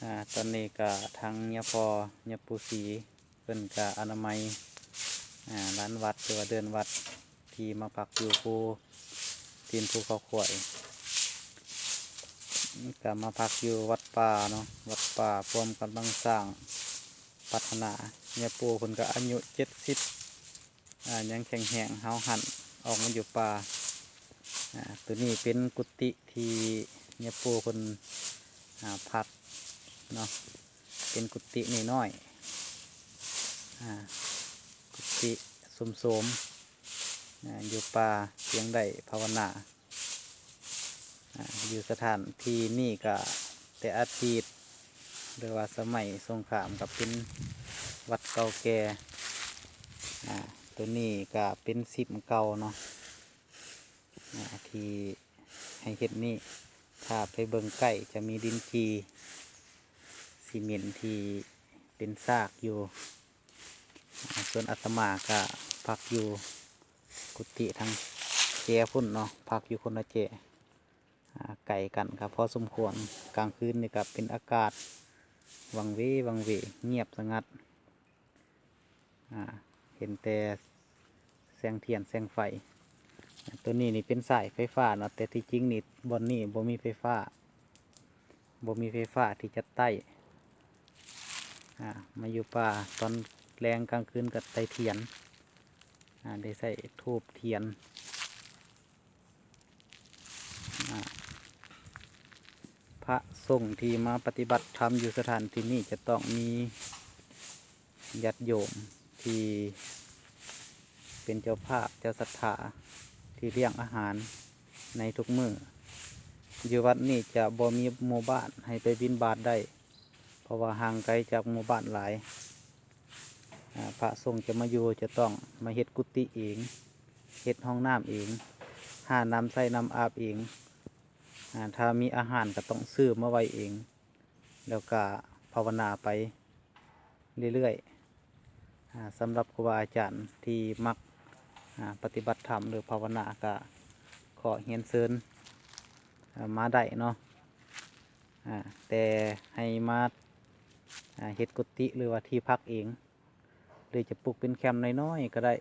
ອາ ຕອນນີ້ກະທາງຍາພໍ່ ຍາປູ່ສີ ເພິ່ນກະອະນາໄມ ອາ ລານວັດ ຫຼືວ່າເດີ່ນວັດ ທີ່ມາພັກຢູ່ພູຕີນພູເຂົາຂວາຍ ກະມາພັກຢູ່ວັດປ່າເນາະ ວັດປ່າພວມກຳລັງສ້າງ ພັດທະນາ. ຍາປູ່ເພິ່ນກະອາຍຸເຈັດສິບ ອາ ຍັງແຂງແຮງຫ້າວຫັນ ອອກມາຢູ່ປ່າ. ອາ ໂຕນີ້ເປັນກຸຕິທີ່ຍາປູ່ເພິ່ນ ອາ ພັກເນາະ ເປັນກຸຕິນ້ອຍໆ ອາ ກຸຕິໂສມໆ ອາ ຢູ່ປ່າ ພຽງໄດ້ພາວະນາ. ອາ ຢູ່ສະຖານທີ່ນີ້ກະແຕ່ອະດີດ ຫຼືວ່າສະໄໝສົງຄາມກະເປັນວັດເກົ່າແກ່. ອາ ໂຕນີ້ກະເປັນສິມເກົ່າເນາະ ອາ ທີ່ໃຫ້ເຫັນນີ້ ຖ້າໄປເບິ່ງໃກ້ຈະມີດິນຈີ່ ຊີເມັນທີ່ເປັນຊາກຢູ່. ອາ ສ່ວນອາດຕະມາກະພັກຢູ່ກຸຕິທາງແຈພຸ້ນເນາະ ພັກຢູ່ຄົນລະແຈ ອາ ໄກກັນກະພໍສົມຄວນ. ກາງຄືນນີ້ກະເປັນອາກາດວັງເວ ວັງເວ ງຽບສະຫງັດ ອາ ເຫັນແຕ່ແສງທຽນແສງໄຟ. ໂຕນີ້ນີ້ເປັນສາຍໄຟຟ້າເນາະ ແຕ່ທີ່ຈິງນີ້ບ່ອນນີ້ບໍ່ມີໄຟຟ້າ ບໍ່ມີໄຟຟ້າທີ່ຈະໄຕ້. ອາ ມາຢູ່ປ່າຕອນແລງກາງຄືນກະໄຕ້ທຽນ ອາ ໄດ້ໃຊ້ທູບທຽນ. ອາ ພະສົງທີ່ມາປະຕິບັດທຳຢູ່ສະຖານທີ່ນີ້ຈະຕ້ອງມີ ຍາດໂຍມທີ່ເປັນເຈົ້າພາບເຈົ້າສັດທາທີ່ລ້ຽງອາຫານໃນທຸກມື້. ຢູ່ວັດນີ້ຈະບໍ່ມີໝູ່ບ້ານໃຫ້ໄປບິນບາດໄດ້ ເພາະວ່າຫ່າງໄກຈາກໝູ່ບ້ານຫຼາຍ. ອາ ພະສົງຈະມາຢູ່ຈະຕ້ອງມາເຮັດກຸຕິເອງ ເຮັດຫ້ອງນ້ຳເອງ ຫານ້ຳໃຊ້ນ້ຳອາບເອງ. ອາ ຖ້າມີອາຫານກະຕ້ອງຊື້ມາໄວ້ເອງ ແລ້ວກະພາວະນາໄປເລື້ອຍໆ. ອາ ສຳລັບຄູບາອາຈານທີ່ມັກ ອາ ປະຕິບັດທຳ ຫຼື ພາວະນາ ກະຂໍຮຽນເຊີນ ອາ ມາໄດ້ເນາະ. ອາ ແຕ່ໃຫ້ມາ ອາ ເຮັດກຸຕິ ຫຼືວ່າທີ່ພັກເອງ ຫຼືຈະປຸກເປັນແຄມນ້ອຍໆກະໄດ້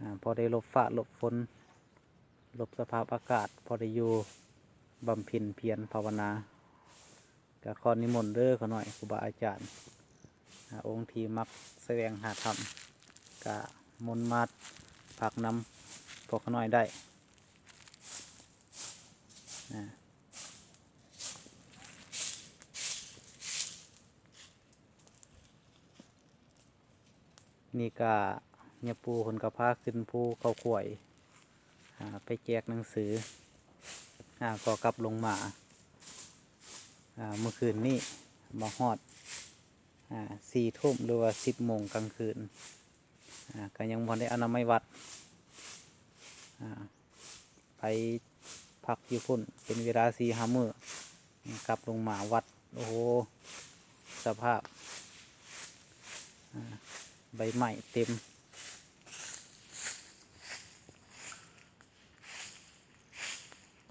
ອາ ພໍໄດ້ຫຼົບຟ້າຫຼົບຝົນ ຫຼົບສະພາບອາກາດ ພໍໄດ້ຢູ່ບຳເພັນພຽນພາວະນາ. ກະຂໍນິມົນເດີ ຂ້ານ້ອຍ ຄູບາອາຈານ ອາ ອົງທີ່ມັກສະແຫວງຫາທຳ ກະມົນມາພັກນຳພວກຂ້ານ້ອຍໄດ້. ອາ ນີ້ກະຍາປູ່ເພິ່ນກະພາຂຶ້ນພູເຂົາຂວາຍ ອາ ໄປແຈກໜັງສື ອາ ກໍກັບລົງມາ ອາ ມື້ຄືນນີ້ມາຮອດ ອາ ສີ່ທຸ່ມ ຫຼືວ່າສິບໂມງກາງຄືນ ອາ ກະຍັງບໍ່ໄດ້ອະນາໄມວັດ ອາ ໄປພັກຢູ່ພຸ້ນເປັນເວລາສີ່ຫ້າມື້ ກັບລົງມາວັດ ໂອ້ໂຫ ສະພາບ ອາ ໃບໄມ້ເຕັມ